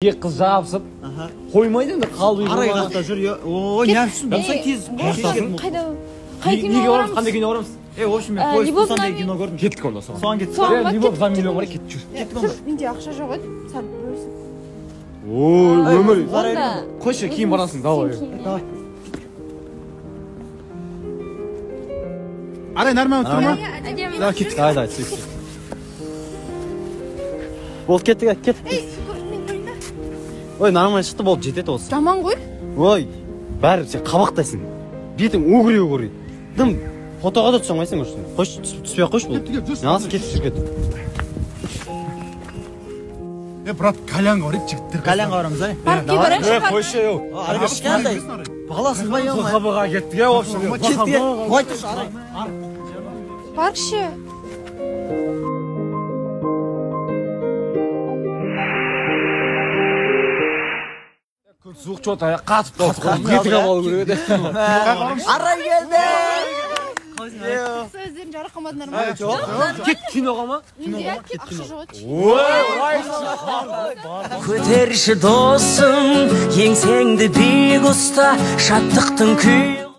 Екі қыз жабысып, қоймайды енді қалып. Арай қақта жүр. Ой, не үшін болса тез. Қайда? Қай киноға барамыз? Қандай киноға барамыз? В общем, мен поезд Пусан деген кино көрдім. Кеттік онда соған. Соған кеттік. Любовь за миллион бар, кеттік жүр. Кеттік онда. Менде ақша жоқ еді, сәл бөлісіп. Ой, өмір. Қойшы, кейін барасың, давай. Давай. Арай нормально тұр ма? Давай, кеттік. Давай, давай, түсейік. Болды, кеттік, кеттік. Ой, нормально шықты, болды, жетеді осы. Жаман ғой. Ой, бәрі сен қабақтайсың. Бетің өгіре-өгіре. Дым фотоға да түсе алмайсың осы. Қойшы, түспей ақ қойшы бұл. Неғылсың, кетіп жүр, кеттік. Брат, кальянға барайық, жігіттер. Кальянға барамыз, ай? Паркке барайықшы. Қойшы, еу. Арай, кішкентай. Баласың ба, еу? ҚХБ-ға кеттік, еу, вообще. Кеттік, қой тұршы, Арай. Парк ше. Суық чё-то, қатып қалдық. Етік алу керек еді. Арай келді! Өздерің жарақамадыңдар ма? Жоқ. Кет киноға ма? Менде ақша жоқ еді. Ой, Көтерші досым, еңсеңді биік ұста, шаттықтың күйі.